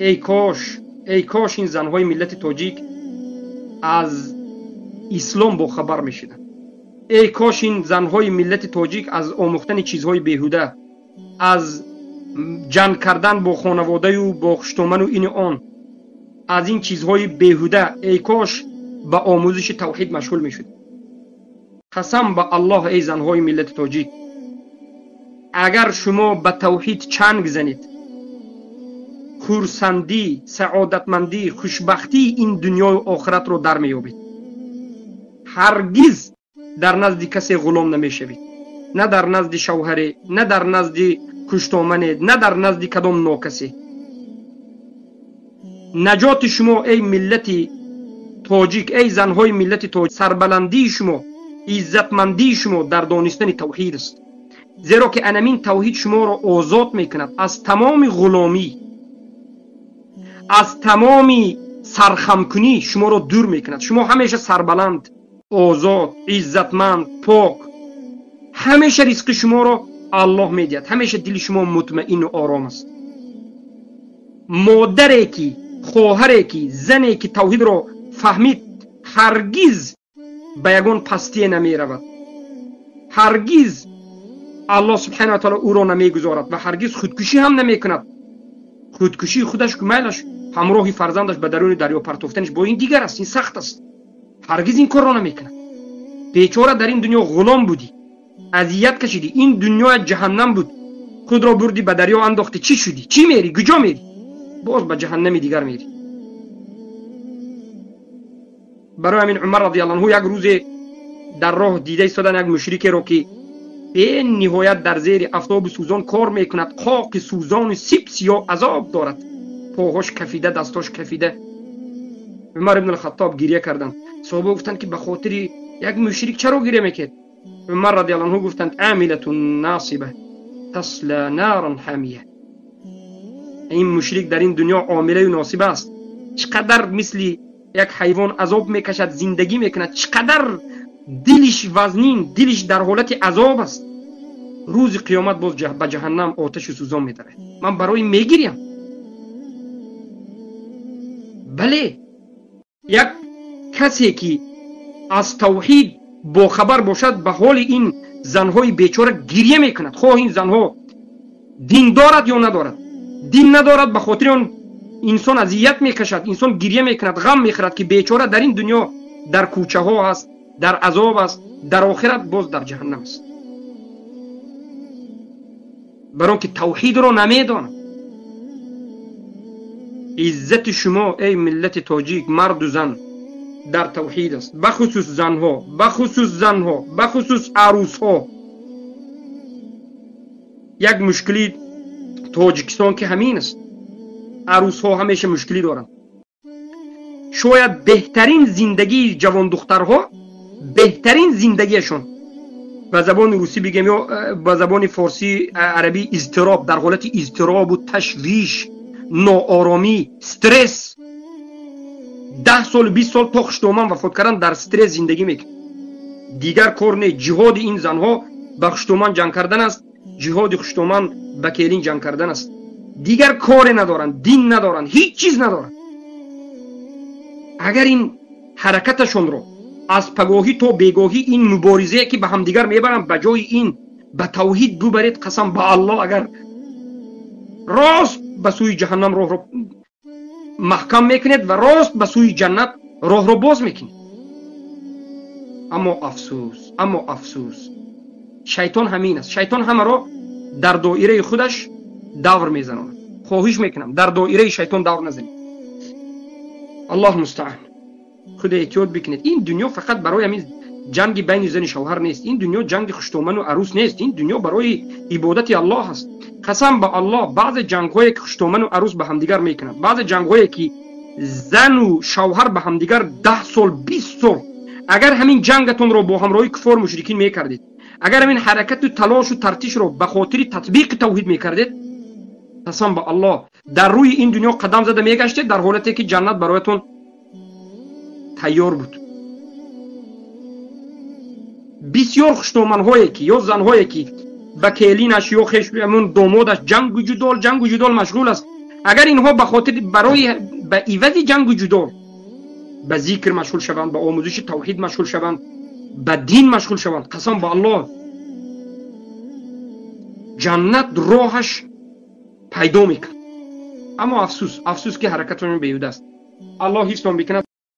Эй кош, эй кош ин занҳои миллати тоҷик аз ислом бохабар мешуданд. Эй кош ин занҳои миллати тоҷик аз омӯхтани чизҳои беҳуда, аз ҷанг кардан бо хонаводаю бо хуштоману ину он, аз ин чизҳои беҳуда, эй кош ба омӯзиши тавҳид машғул мешуд. Қасам ба Аллоҳ, эй занҳои миллати тоҷик, агар шумо ба тавҳид чанг занед, хурсандӣ, саодатмандӣ, хушбахтии ин дунёю охиратро дар меёбед. Ҳаргиз дар назди касе ғулом намешавед, на дар назди шавҳаре, на дар назди куштомане, на дар назди кадом нокасе. Наҷоти шумо, эй миллати тоҷик, эй занҳои миллати тоҷик, сарбаландии шумо, иззатмандии шумо дар донистани тавҳид аст. Зеро ки анамин тавҳид шуморо озод мекунад аз тамоми ғуломӣ, аз тамоми сархамкунӣ шуморо дур мекунад. Шумо ҳамеша сарбаланд, озод, иззатманд, пок, ҳамеша ризқи шуморо Аллоҳ медиҳад, ҳамеша дили шумо мутмаину ором аст. Модаре ки, хоҳаре ки, зане ки тавҳидро фаҳмид, ҳаргиз ба ягон пастие намеравад, ҳаргиз Аллоҳ субҳанаҳу ва таъоло ӯро намегузорад ва ҳаргиз худкушӣ ҳам намекунад. Худкушии худаш майлаш ҳамроҳи фарзандаш ба даруни дарё партофтанаш бо ин дигар аст, ин сахт аст. Ҳаргиз ин корро намекунад. Бечора дар ин дунё ғулом будӣ, азият кашидӣ, ин дунё ҷаҳаннам буд, худро бурдӣ ба дарё андохтӣ, чӣ шудӣ? Чӣ мери? Куҷо мери? Боз ба ҷаҳаннами дигар мери. Барои ҳамин Умар радиаллоҳу анҳу як рӯзе дар роҳ дида истодан як мушрикеро, ки бениҳоят дар зери афтоби сӯзон кор мекунад, қоқи сӯзони сип сиёҳ азоб дорад, поҳош кафида, дастош кафида. Умар ибн ал-Хаттоб гиря карданд. Саҳоба гуфтанд, ки ба хотири як мушрик чаро гиря мекард? Умар радиаллоҳу анҳу гуфтанд: амилатун насиба тасла наран ҳамия. Ин мушрик дар ин дунё омилаю носиба аст. Чӣ қадар мисли як ҳайвон азоб мекашад, зиндагӣ мекунад, чӣ қадар дилиш вазнин, дилиш дар ҳолати азоб аст. Рӯзи қиёмат боз ба ҷаҳаннам оташи сӯзон медарад. Ман барои мегирям. Бале, як касе ки аз тавҳид бохабар бошад, ба ҳоли ин занҳои бечора гирья мекунад. Хоҳ ин занҳо дин дорад ё надорад. Дин надорад, ба хотири он инсон азият мекашад, инсон гирья мекунад, ғам мехӯрад, ки бечора дар ин дунё дар кӯчаҳо аст, дар азоб аст, дар охират боз дар ҷаҳаннам аст. Барон ки тавҳидро намедонад. Иззати шумо, эй миллати тоҷик, марду зан, дар тавҳид аст. Бахусус занҳо, бахусус занҳо, бахусус арӯсҳо. Як мушкили Тоҷикистон ки ҳамин аст. Арӯсҳо ҳамеша мушкилӣ доранд. Шояд беҳтарин зиндагии ҷавондухтарҳо, беҳтарин зиндагиашон, ба забони русӣ бигем ё ба забони форсӣ, арабӣ, изтироб, дар ҳолати изтиробу ташвиш, нооромӣ, стресс, 10 сол, 20 сол то хуштоман вафот кардан дар стресс зиндагӣ мекунад. Дигар кор не. Ҷиҳоди ин занҳо ба хуштоман ҷанг кардан аст, ҷиҳоди хуштоман ба келин ҷанг кардан аст. Дигар коре надоранд, дин надоранд, ҳеҷ чиз надоранд. Агар ин ҳаракаташонро аз пагоҳӣ то бегоҳӣ, ин муборизае ки ба ҳамдигар мебаранд, ба ҷои ин ба тавҳид бубаред, қасам ба Аллоҳ, агар рост ба сӯи ҷаҳаннам роҳро маҳкам мекунед ва рост ба сӯи ҷаннат роҳро боз мекунед. Аммо афсӯс, аммо афсӯс, шайтон ҳамин аст. Шайтон ҳамаро дар доираи худаш давр мезанонад. Хоҳиш мекунам, дар доираи шайтон давр назанед. Аллоҳ мустаъан. Худо эҳтиёт бикунед. Ин дунё фақат барои ҳамин ҷанги байни зани шавҳар нест. Ин дунё ҷанги хуштоману арӯс нест. Ин дунё барои ибодати Аллоҳ аст. Қасам ба Аллоҳ, баъзе ҷангҳое ки хуштоману арӯс ба ҳамдигар мекунанд, баъзе ҷангҳое ки зану шавҳар ба ҳамдигар 10 сол, 20 сол, агар ҳамин ҷангатонро бо ҳамроҳи куфор мушрикин мекардед, агар ҳамин ҳаракату талошу тартишро ба хотири татбиқи тавҳид мекардед, қасам ба Аллоҳ, дар рӯи ин дунё қадам зада мегаштед, дар ҳолате ки ҷаннат бароятон тайёр буд. Бисёр хуштоманҳое ки ё занҳое ки ба келинаш ё хешамон домодаш ҷангу ҷудол, ҷангу ҷудол машғул аст, Агар инҳо ба хотир барои ба ивази ҷангу ҷудол ба зикр машғул шаванд, ба омӯзиши тавҳид машғул шаванд, ба дин машғул шаванд, қасам ба Аллоҳ, ҷаннат роҳаш пайдо мекунад. Аммо афсӯс, афсӯс, ки ҳаракаташон беҳуда аст. Аллоҳ ҳифзтон бикунад.